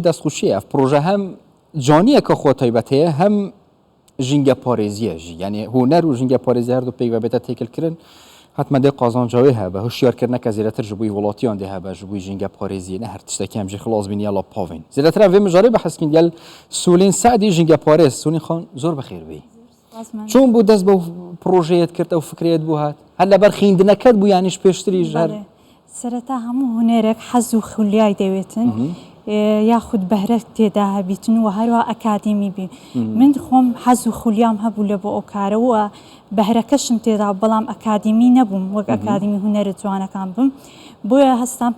دەستخۆشیە ئەف پرۆژە هەم جوانیەکە خۆ تایبەت هەیە هەم ژینگە پارێزیە ژی یعنی هونەر و ژینگە پارێزی هەردوو پێک بێتە تێکەلکردن حتمما دێ قازانجاوێ هەبە هوشیارکردنەکە زیاتر ji بووی وڵاتیان دێ هەبە ji بووی ژینگە پارێزی نە هەر تشتێکی ئەم ژی خلاص بین یاڵا پاوین زیاتر vê mijarê behs gel سولین سەعدی ژینگە پارێز سولین خان زۆر بەخێر بێی چۆن بوو دەست بەو پرۆژەیەت کرد ئەو فکرەیەت بۆ هات هەر لەبەر خیندنەکەت بوو یانیش پێشتریش هەر؟ سەرەتا هەموو هونەرێک حەز و خولیای دەوێتن یاخود بەهرە تێدا هەبیتن و هەروە ئەکادیمی بی من خۆم حەز و خولیام هەبوو لە بۆ ئەو کارە و بەهرەکەشم تێدا بەڵام ئەکادیمی نەبووم وەک ئەکادیمی هونەرە جوانەکان بم بۆیە هەستام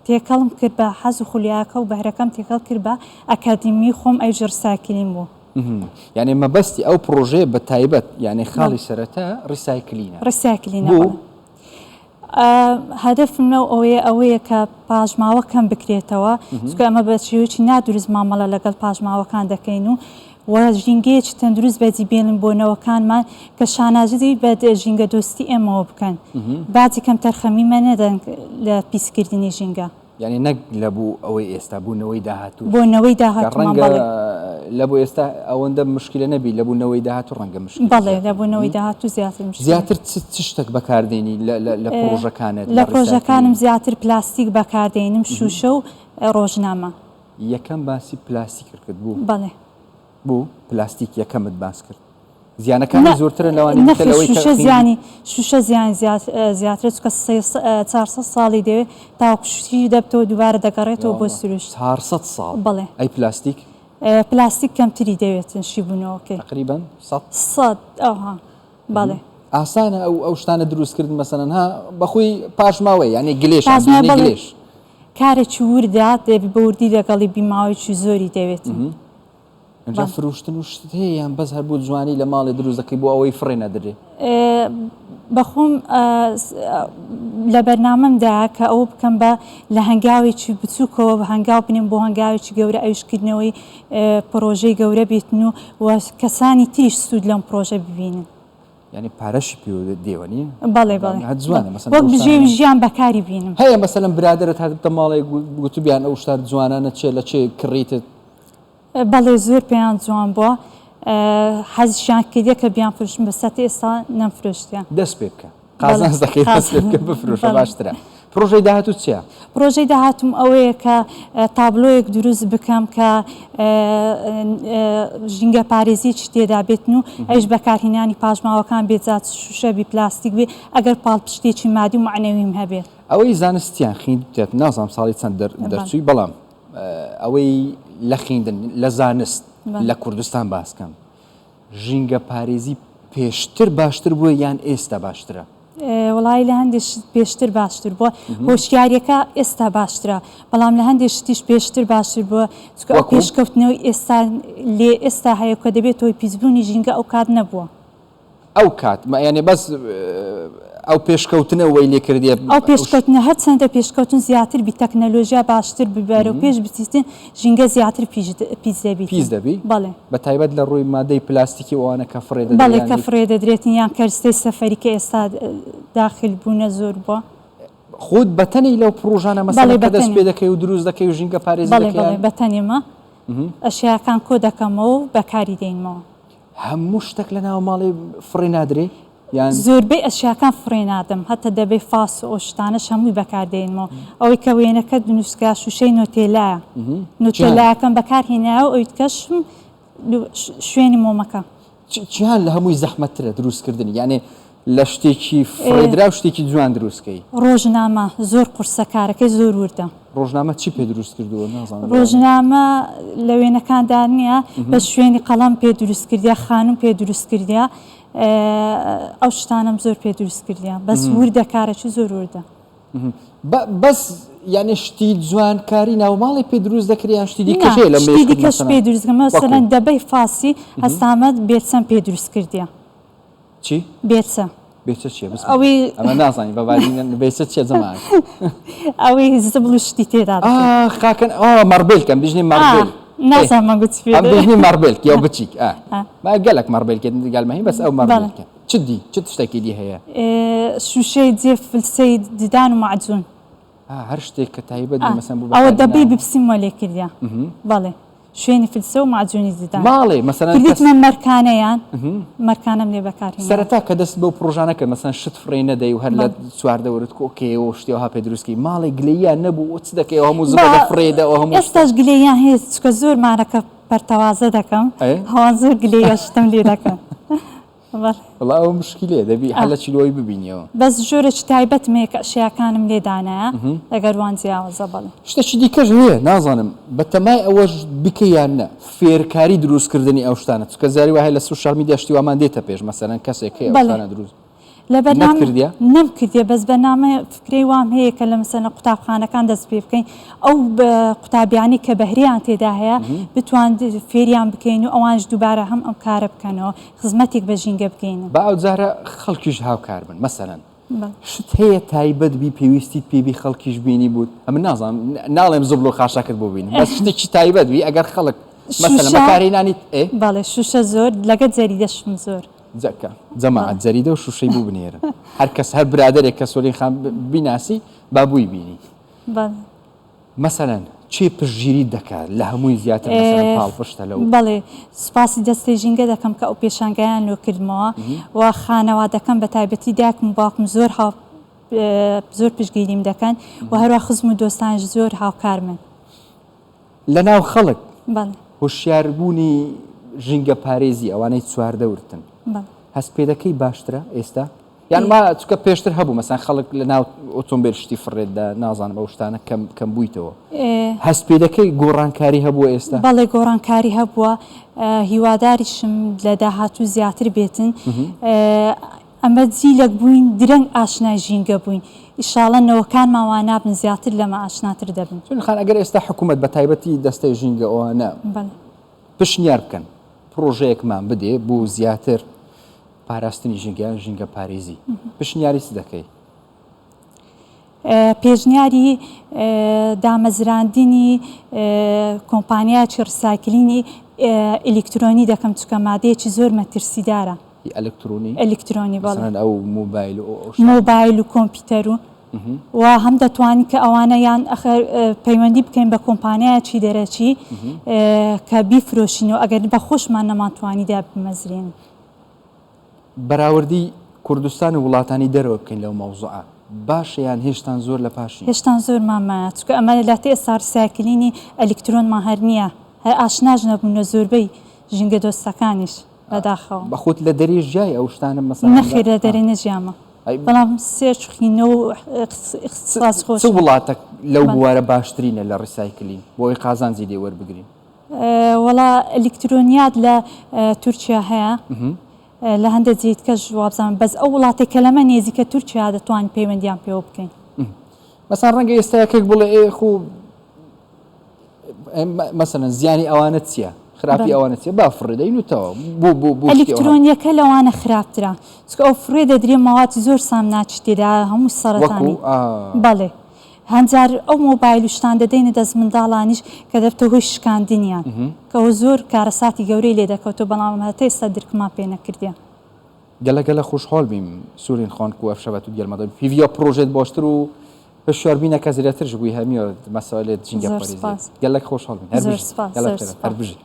تێکەڵم کرد بە حەز و خولیاکە و بەهرەکەم تێکەڵ کرد بە ئەکادیمی خۆم ئەویش recycling بوو. یانێ مەبەستی ئەو پڕۆژەیە بە تایبەت یانێ خاڵی سەرەتا recycling ە. recycling ە بۆ؟ هەدەفم لەو ئەوەیە ئەوەیە کە پاشماوە کەم بکرێتەوە چونکە ئەمە بە شێوەیەکی نادروست مامەڵە لەگەڵ پاشماوەکان دەکەین و و ژینگەیەکی تەندروست بەجی بێڵین بۆ نەوەکانمان کە شانازی بە ژینگە دۆستی ئێمەوە بکەن باجی کەمتەرخەمیمە نەدەن لە پیسکردنی ژینگە. یانی نەک لە بۆ ئەوەی ئێستا بۆ نەوەی داهاتووش. بۆ نەوەی داهاتوومان ڕەنگە بەڵێ. لە بۆ ئێستا ئەوەندە مشکلە نەبی لە بۆ نەوەی داهاتوو ڕەنگە مشکلە بەڵێ زیاتر لە بۆ بی. نەوەی داهاتوو زیاتر مشکلە. زیاتر چ چ شتەک بەکاردێنی لە لە لە پڕۆژەکانت لە لە پڕۆژەکانم recycling؟ زیاتر پلاستیک بەکاردێنم شووشە و ڕۆژنامە. یەکەم باسی پلاستیکت کرد بوو؟ بەڵێ. بوو پلاستیک یەکەمت باس کرد زیانەکانی زۆرترن لەوانی دیکە نەخێر لەوەی کە شوشە خین زیانی شوشە زیانی زیاترە چونکە 400 ساڵی دەوێت تاوەکو شوشی دەبتەوە دووبارە دەگەڕێتەوە بۆ یاڵڵا سروشت. 400 ساڵ بەڵێ. ئەی پلاستیک؟ پلاستیک کەمتری دەوێتن شیبوونەوەکەی. تەقریبەن سەد؟ سەد ئەوها بەڵێ. ئاسانە ئەو ئەو شتانە دروست کردن مەسەلەن ها بەخۆی پاشماوەیە یانی گلێش پاشماوە بژنی بەڵێ گلێش. کارێکی وردە دەبی بە وردی لەگەڵی بی ماوەیەکی زۆری دەوێتن. ئینجا فروشتن و شتت هەیە یان بەس هەر بۆ جوانی لە ماڵێ دروست دەکەی بۆ ئەوەی فڕێ نەدرێ؟ بەخۆم لە بەرنامەمدایە کە ئەوە بکەم بە لە هەنگاوێکی بچووکەوە هەنگاو بنێم بۆ هەنگاوێکی گەورە ئەویش کردنەوەی پڕۆژەی گەورە بێتن و و کەسانی تریش سوود لەم پڕۆژە ببینن. یانی پارەشی پێوە دێوە نیە؟ بەڵێ بەڵێ هەر جوانە مەسەلەن وەک بژێوی ژیان بەکاری بینم. هەیە مەسەلەن برادەرت هاتبتە ماڵێ گوتبیان ئەو شتە جوانانە چیە لە چێ کڕیتت؟ بەڵێ زۆر پێیان جوان بووە حەزیشیان کردیە کە بیان فرۆشم بەس تا ئێستا نەمفرۆشتیە. دەست پێ بکە قازانج دەکەی دەست پێ بکە بفرۆشە باشترە. پرۆژەی داهاتوو چیە؟ پرۆژەی داهاتووم ئەوەیە کە تابلۆیەک دروست بکەم کە ژینگە پارێزیی تێدا بێتن و ئەویش بەکارهینانی پاشماوەکان بێت جا چ شوشە بی پلاستیک بێ ئەگەر پاڵپشتێکی مادی و مەعنەویم هەبێت. ئەوەی زانستیان خیندتێت نازانم ساڵی چەند دەرچووی بەڵام ئەوەی لە خیندن لە زانست لە کوردستان باس کەم ژینگە پارێزی پێشتر باشتر بووە یان ئێستا باشترە؟ وەڵایی لە هەندێ شت پێشتر باشتر بووە هۆشیاریەکە ئێستا باشترە بەڵام لە هەندێ شتیش پێشتر باشتر بووە چونکە ئەو پێشکەوتنەوەی ئێستا لێ ئێستا هەیە کە دەبێت هۆی پیسبوونی ژینگە ئەو کات نەبووە. ئەو کات یانێ بەس ئەو پێشکەوتنە وەی لێ کردیە. ئەو پێشکەوتنە هەرچەندە پێشکەوتن زیاتر بی تەکنەلۆژیا باشتر بی بەرەو پێش بچیتن ژینگە زیاتر پیس دەبیتن. پیس دەبی؟ بەڵێ. بە تایبەت لە ڕووی مادەی پلاستیکی و ئەوانە کە فڕێ دەدرێ بەڵێ کە فڕێ دەدرێتن یان کەرستەی سەفەری کە ئێستا داخل بوونە زۆر بووە. خۆت بەتەنێی لەو پڕۆژانە مەسەلەن کە دەست پێ دەکەی و دروست دەکەی و ژینگە پارێزی دەکەی؟ بەڵێ بەڵێ بەتەنێمە ئەشیاکان کۆ دەکەمەوە و بەکاری دێنمەوە. هەموو شتەک لە ناو ماڵێ فڕێ نادرێ یان؟ زۆربەی ئەشیاکان فڕێ نادەم هەتە دەبەی فاس و ئەو شتانەش هەمووی بەکار دێنمەوە ئەوەی کە وێنەکەت نووسرا شووشەی نۆتێلایە نۆتێلایەکەم بەکار هێنایەوە ئەوی دیکەشم شوێنی مۆمەکە. چیان لە هەمووی زەحمەتترە دروستکردنی یانێ لە شتێکی فڕێدراو شتێکی جوان دروست کەی؟ ڕۆژنامە زۆر قورسە کارەکەی زۆر وردە. ڕۆژنامە چی پێ دروست کردووە نازانم. ڕۆژنامە لە وێنەکاندا نییە بەس شوێنی قەڵەم پێ دروست کردیە خانوم پێ دروست کردیە ئەو شتانەم زۆر پێ دروست کردیە بەس وردە کارەکی زۆر وردە. بەس یانێ شتی جوانکاری ناوماڵی پێ دروست دەکرێ یان شتی دیکەش هەیە لە شتی دیکەش پێ دروست دەکەم مەسەلەن دەبەی فاسی هەستامەت بێچەم پێ دروست کردیە. چی؟ بێچە. بێچە چیە بسم ئەوەی ئەمە نازانی بە بادی بێچە چیە جەماعەت ئەوەی زبڵ و شتی تێدا دەکەن. ئا خاکەن ئا مەڕبێلک ئەم بژنی مەڕبێل نازانم ئەم گوت پێ ئەم بژنی مەڕبێلک یاو بچیک ئا ما گەلەک مەڕبێلکێ گەل مەهی بەس ئەو مەڕبێلکە چ دی چ تشتێکی دی هەیە؟ شوشەی جێ فلسەی ددان و مەعجون. هەر شتێک کە تایبەت بی مەسەن بۆ ئەوە دەبەی بپسیم وە لێ کردیا بەڵێ شوێنی فلسە و مەعجونی ددان ماڵێ مەسەلەن کردیتمە مەرکانەیان مەرکانەم لێ بەکار هێنا. سەرەتا کە دەست بەو پڕۆژانە کرد مەسەلەن شت فڕێ نەدەی و هەر لە چواردەورت کۆکەیەوە و شتی وەها پێ دروست کەی ماڵێ گلەییان نەبوو ئۆ چ دەکەی ئەو هەموو زبڵە فڕێ دە ئەو هەموو شتە. ئێستاش گلەییان هەیە چونکە زۆر مارەکە پەرتەوازە دەکەم ئەوان زۆر گلەیی ئەو شتەم لێ دەکەن. بەڵێ. وەڵا ئەوە مشکیلەیە دەبی حەلەکی لۆی ببینیەوە. بەس ژۆرێکی تایبەتم هەیە کە ئەشیاکانم لێ دانایە لەگەر وان جیاوازە بەڵێ. شتەکی دیکەش هەیە نازانم بەتەمای ئەوەش بکەی یان نە فێرکاری دروست کردنی ئەو شتانە چونکە جاری وا هەیە لە social media شتی وامان دێتە پێش مەسەلەن کەسێک هەیە ئەو شتانە دروست لە بەرنامە نەتکردیە؟ نەمکردیە بەس بەرنامە فکرەی وام هەیە کە لە مەسەلەن قوتابخانەکان دەست پێ بکەین ئەو قوتابیانەی کە بەهرەیان تێدا هەیە بتوان فێریان بکەین و ئەوانش دووبارە هەم ئەم کارە بکەنەوە خزمەتێک بە ژینگە بگەینن. با ئەوجارە خەڵکیش هاوکار بن مەسەلەن شت هەیە تایبەت بی پێویستیت پێ بی خەڵکیش بینی بوت ئەمن نازانم ناڵێم زبڵ و خاشاکت بۆ بینم بەس شتێکی تایبەت بی ئەگەر خەڵک مەسەلەن بەکارهێنانی ئێ بەڵێ شوشە زۆر لەگەڵ جەریدەشم زۆر. جەکە جەماعەت جەریدە و شوشەی بو بنێرن هەر کەس هەر برادەرێک کە سۆلین خان بیناسی با بوی بینی. بەڵێ. مەسەلەن کێ پشتگیریت دەکات لە هەمووی زیاتر مەسەلەن پاڵپشتە لەو. بەڵێ سوپاسی دەستەی ژینگە دەکەم کە ئەو پێشانگایان لۆ کردمەوە و خانەوادەکەم بە تایبەتی دایکم و باوکم زۆر هاو زۆر پشتگیریم دەکەن و هەروە خزم و دۆستانیش زۆر هاوکارمن. لە ناو خەڵک هۆشیاربوونی ژینگە پارێزی ئەوانەی چواردەورتن هەست پێدەکەی باشترە ئێستا؟ یان ما چکە پێشتر هەبوو مەسان خەڵک لە ناو ئۆتۆمبیل شتی فڕێتدا نازانم ئەو شتانە کەم کەم بوویتەوە هەست پێ دەکەی گۆڕانکاری هەبووە ئێستا؟ بەڵێ گۆڕانکاری هەبووە هیواداریشم لە داهاتوو زیاتر بێتن ئەمە جیلەک بووین درەنگ ئاشنای ژینگە بووین ئیشاڵە نەوەکانمان وا نابن زیاتر لەمە ئاشناتر دەبن. سۆنی خان ئەگەر ئێستا حکوومەت بە تایبەتی دەستەی ژینگە ئەوانە پشنیار بکەن پڕۆژەیەکمان بدێ بۆ زیاتر پاراستنی ژینگە یان ژینگە پارێزی پشنیاری چ دەکەی؟ پێشنیاری دامەزراندنی کۆمپانیایەکی recycling ی ئەلیکترۆنی دەکەم چونکە مادەیەکی زۆر مەترسیدارە. ی ئەلکترۆنی؟ ئەلیکترۆنی بەڵێ. مەسەلەن ئەو مۆبایل و ئەو شتانە؟ مۆبایل و کۆمپیوتەر و و هەم دەتوانین کە ئەوانە یان ئەخەر پەیوەندی بکەین بە کۆمپانیایەکی دەرەکی کە بیفرۆشین و ئەگەر بە خۆشمان نەمانتوانی دابمەزرێنین. بەراوردی کوردستان و وڵاتانی دەرەوە بکەین لەو مەوزوعە باشە یان هێشتان زۆر لە پاشین؟ هێشتان زۆرمان مایە چونکە ئەمە لاتێ ئێستا recycling ی ئەلیکترۆنمان هەر نییە هەر ئاشناش نەبوون لە زۆربەی ژینگە دۆستەکانیش بەداخەوە. بەخۆت لە دەرێ ژیای ئەو شتانە مەسەلەن؟ نەخێر لە دەرێ نەژیامە بەڵام سێرچ و خینە و ئیختساس خۆشم. چ وڵاتەک لەو بوارە باشترینە لە recycling بۆ ئەوەی قازانجی لێ وەربگرین؟ وەڵا ئەلیکترۆنیات لە تورکیا هەیە لە هەندێ جێی تکەش وابزانم بەس ئەو وڵاتێک کە لەمە نێزیکە تورکیا دەتوانین پەیوەندیان پێوە بکەین. مەسەن ڕەنگە ئێستا یەکێک بڵێ ئێ خو مەسەلەن زیانی ئەوانە چییە؟ خراپی ئەوانە چیە با فڕێ دەین و تەواو بۆ بۆ بۆ ئەلیکترۆنیەکە لەوانە خراپترە چونکە ئەو فڕێ دەدرێ مەواتی زۆر سامناکی تێدا هەموو سەرەتانی بەڵێ هەنجار ئەو مۆبایل و شتان دەدەینە دەست منداڵانیش کە دەبتە هۆی شکاندنیان کە ئەوە زۆر کارەساتی گەورەی لێ دەکەوتەوە بەڵام هەتا ئێستا درکمان پێ نەکردیە. گەلە گەلە خوشحال بیم سورین خان کو ئەف شەبەتوت گەل مەدەم هیڤیا پرۆژێت باشتر و هشیار بینە کە زیاتر ژ بوی هەمیە مەسائلێت ژینگە زۆر پارێزیێت سپاس. گەلەک خۆشحال بین هەر زۆر بژی سپاس گەلە زۆر بخێرات هەر سپاس. بژی.